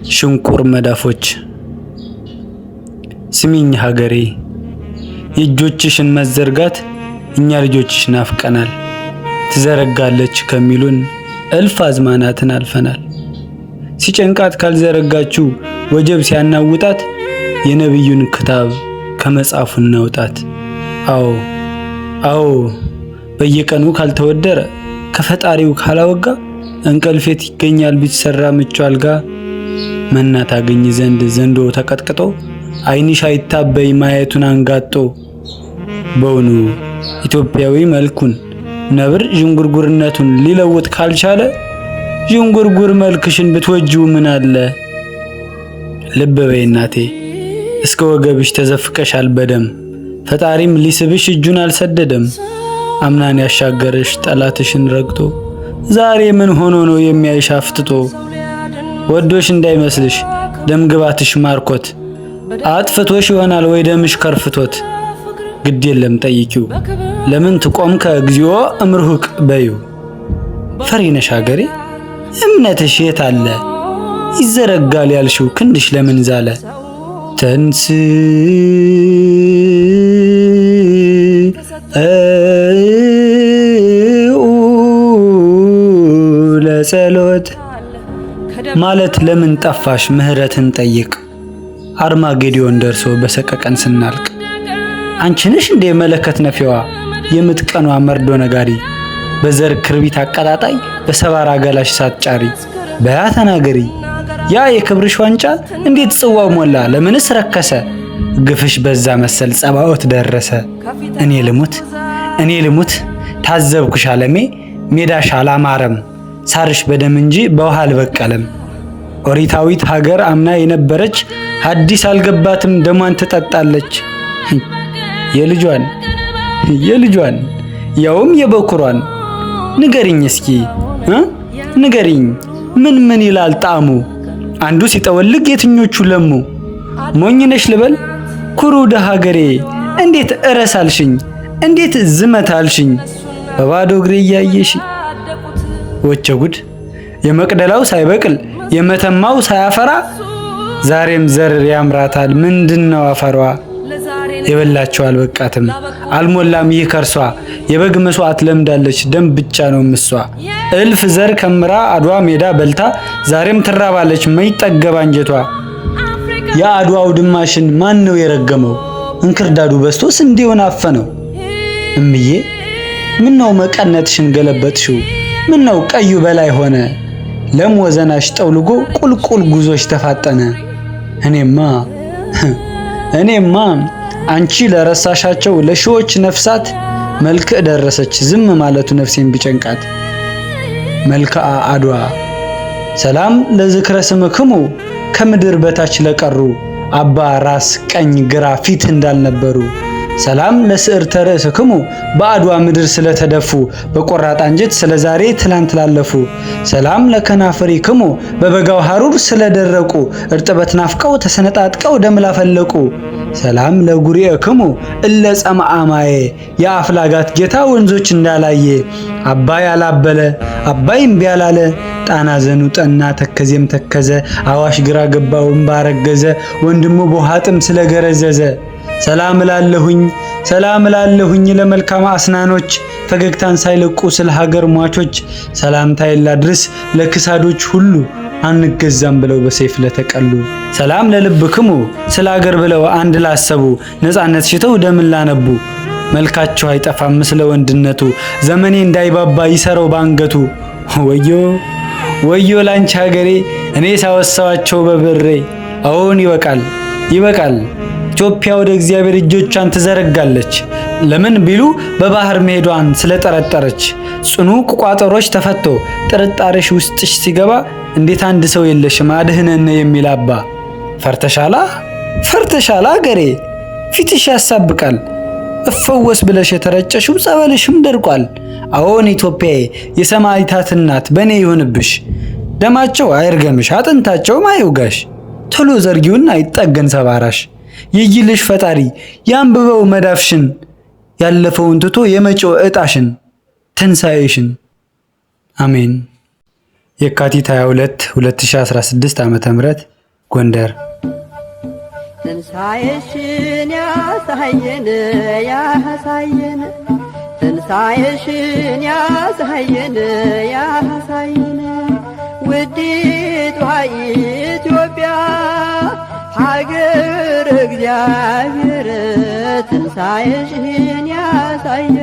ሽንቁር መዳፎች። ስሚኝ ሀገሬ፣ የእጆችሽን መዘርጋት እኛ ልጆችሽ ናፍቀናል። ትዘረጋለች ከሚሉን እልፍ አዝማናትን አልፈናል። ሲጨንቃት ካልዘረጋችሁ ወጀብ ሲያናውጣት የነቢዩን ክታብ ከመጽሐፉ እናውጣት። አዎ አዎ፣ በየቀኑ ካልተወደረ ከፈጣሪው ካላወጋ እንቅልፌት ይገኛል ቢሰራ ምቹ አልጋ። መና ታገኝ ዘንድ ዘንዶ ተቀጥቅጦ ዓይንሽ አይታበይ ማየቱን አንጋጦ። በውኑ ኢትዮጵያዊ መልኩን ነብር ዥንጉርጉርነቱን ሊለውጥ ካልቻለ ዥንጉርጉር መልክሽን ብትወጂው ምን አለ? ልብ በይ እናቴ፣ እስከ ወገብሽ ተዘፍቀሻል በደም፣ ፈጣሪም ሊስብሽ እጁን አልሰደደም። አምናን ያሻገረሽ ጠላትሽን ረግጦ ዛሬ ምን ሆኖ ነው የሚያይሽ አፍጥጦ? ወዶሽ እንዳይመስልሽ ደምግባትሽ ማርኮት፣ አጥፍቶሽ ይሆናል ወይ ደምሽ ከርፍቶት። ግድ የለም ጠይቂው፣ ለምን ትቆምከ እግዚኦ እምርሁቅ በዩ። ፈሪ ነሽ ሀገሬ፣ እምነትሽ የት አለ? ይዘረጋል ያልሽው ክንድሽ ለምን ዛለ? ተንስ ለጸሎት ማለት ለምን ጠፋሽ? ምህረትን ጠይቅ። አርማጌዲዮን ደርሶ በሰቀቀን ስናልቅ አንቺ ነሽ እንደ መለከት ነፊዋ የምትቀኗ መርዶ ነጋሪ፣ በዘር ክርቢት አቀጣጣይ በሰባራ ገላሽ ሳትጫሪ በያ ተናገሪ። ያ የክብርሽ ዋንጫ እንዴት ጽዋው ሞላ? ለምንስ ረከሰ? ግፍሽ በዛ መሰል ጸባኦት ደረሰ። እኔ ልሙት እኔ ልሙት ታዘብኩሽ አለሜ፣ ሜዳሽ አላማረም፣ ሳርሽ በደም እንጂ በውሃ አልበቀለም። ኦሪታዊት ሀገር አምና የነበረች ሐዲስ አልገባትም ደሟን ትጠጣለች። የልጇን የልጇን ያውም የበኩሯን። ንገሪኝ እስኪ ንገሪኝ፣ ምን ምን ይላል ጣዕሙ? አንዱ ሲጠወልግ የትኞቹ ለሙ? ሞኝ ነሽ ልበል ኩሩ ደሃ ሀገሬ፣ እንዴት እረሳልሽኝ? እንዴት ዝመት አልሽኝ? በባዶ እግሬ እያየሽ ወቸ ጉድ! የመቅደላው ሳይበቅል የመተማው ሳያፈራ ዛሬም ዘር ያምራታል ምንድነው አፈሯ? የበላቸው አልበቃትም አልሞላም ይህ ከርሷ፣ የበግ መስዋዕት ለምዳለች ደም ብቻ ነው ምሷ። እልፍ ዘር ከምራ አድዋ ሜዳ በልታ ዛሬም ትራባለች መይጠገብ አንጀቷ። የአድዋው ድማሽን ማን ነው የረገመው? እንክርዳዱ በስቶ ስንዴውን አፈነው። እምዬ ምነው መቀነትሽን ገለበጥሽው? ምነው ቀዩ በላይ ሆነ? ለም ወዘናሽ ጠውልጎ ቁልቁል ጉዞሽ ተፋጠነ። እኔማ እኔማ አንቺ ለረሳሻቸው ለሺዎች ነፍሳት መልክዕ ደረሰች ዝም ማለቱ ነፍሴን ቢጨንቃት። መልክዓ አድዋ ሰላም ለዝክረ ስምክሙ ከምድር በታች ለቀሩ አባ ራስ ቀኝ ግራ ፊት እንዳልነበሩ። ሰላም ለስዕርተ ርእስክሙ በአድዋ ምድር ስለተደፉ በቆራጥ አንጀት ስለ ዛሬ ትላንት ላለፉ። ሰላም ለከናፍሪክሙ በበጋው ሐሩር ስለደረቁ እርጥበት ናፍቀው ተሰነጣጥቀው ደም ላፈለቁ። ሰላም ለጉሪኤክሙ እለ ጸምአ ማየ የአፍላጋት ጌታ ወንዞች እንዳላየ። አባይ አላበለ አባይ እምቢ አላለ ጣና ዘኑ ጠና ተከዜም ተከዘ አዋሽ ግራ ገባው እምባ ረገዘ ወንድሙ በውሃ ጥም ስለገረዘዘ። ሰላም እላለሁኝ ሰላም እላለሁኝ ለመልካም አስናኖች ፈገግታን ሳይለቁ ስለ ሀገር ሟቾች። ሰላምታዬን ላድርስ ለክሳዶች ሁሉ አንገዛም ብለው በሰይፍ ለተቀሉ። ሰላም ለልብክሙ ስለ ሀገር ብለው አንድ ላሰቡ ነፃነት ሽተው ደምን ላነቡ። መልካቸው አይጠፋም ስለ ወንድነቱ ዘመኔ እንዳይባባ ይሰረው ባንገቱ። ወዮ ወዮ ላንቺ ሀገሬ እኔ ሳወሳዋቸው በብሬ። አሁን ይበቃል ይበቃል። ኢትዮጵያ ወደ እግዚአብሔር እጆቿን ትዘረጋለች። ለምን ቢሉ በባህር መሄዷን ስለጠረጠረች። ጽኑ ቋጠሮች ተፈቶ ጥርጣሬሽ ውስጥሽ ሲገባ እንዴት አንድ ሰው የለሽም አድህነነ የሚል አባ። ፈርተሻላ ፈርተሻላ አገሬ፣ ፊትሽ ያሳብቃል። እፈወስ ብለሽ የተረጨሽው ጸበልሽም ደርቋል። አዎን ኢትዮጵያዬ የሰማዕታት እናት በእኔ ይሁንብሽ። ደማቸው አይርገምሽ አጥንታቸውም አይውጋሽ። ቶሎ ዘርጊውና ይጠገን ሰባራሽ። ይይልሽ ፈጣሪ ያንብበው መዳፍሽን፣ ያለፈውን ትቶ የመጪው ዕጣሽን ትንሣኤሽን። አሜን። የካቲት 22 2016 ዓ.ም። ጎንደር። ትንሣኤሽን ያሳየን ያሳየን፣ ትንሣኤሽን ያሳየን ያሳየን፣ ውዲቷ ኢትዮጵያ ሀገር እግዚአብሔር፣ ትንሣኤሽን ያሳየን።